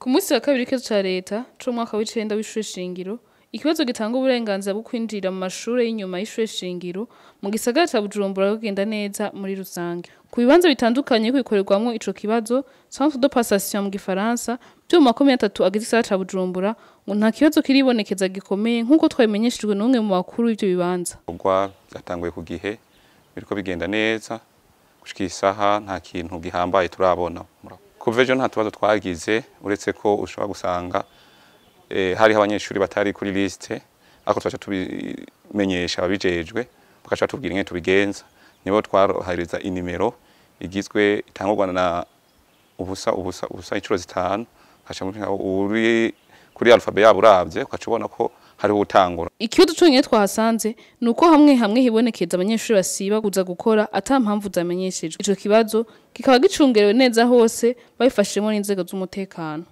Ku munsi wa kabiri w'ikibazo ca leta co mu mwaka w'icenda w'ishure shingiro, ikibazo gitanga uburenganzira bwo kwinjira mu mashure y'inyuma y'ishure shingiro mu gisagara ca Bujumbura kugenda neza muri rusange. Ku bibanza bitandukanye bikorerwamwo ico kibazo, centre de passation mu gifaransa, vyo mu makomine atatu agize igisagara ca Bujumbura, ngo nta kibazo kiribonekeza gikomeye nk'uko twabimenyeshejwe n'umwe mu bakuru w'ivyo bibanza. Ibikorwa vyatanguye ku gihe, biriko bigenda neza gushika isaha nta kintu gihambaye turabona. Kuva ejo nta tubazo twagize, uretse ko ushobora gusanga hariho abanyeshuri batari kuri liste, ariko twaca tubimenyesha ababijejwe bakaca batubwira ingene tubigenza. Nibo twarohereza inimero igizwe itangurwa na ubusa ubusa ubusa incuro zitanu, ugaca uri kuri alphabet yabo uravye ugaca ubona ko hariho uwutangura. Ikibazo conyene twahasanze ni uko hamwe hamwe hibonekeza abanyeshuri basiba kuza gukora ata mpamvu zamenyeshejwe. Ico kibazo kikaba gicungerewe neza hose babifashijwemwo n'inzego z'umutekano.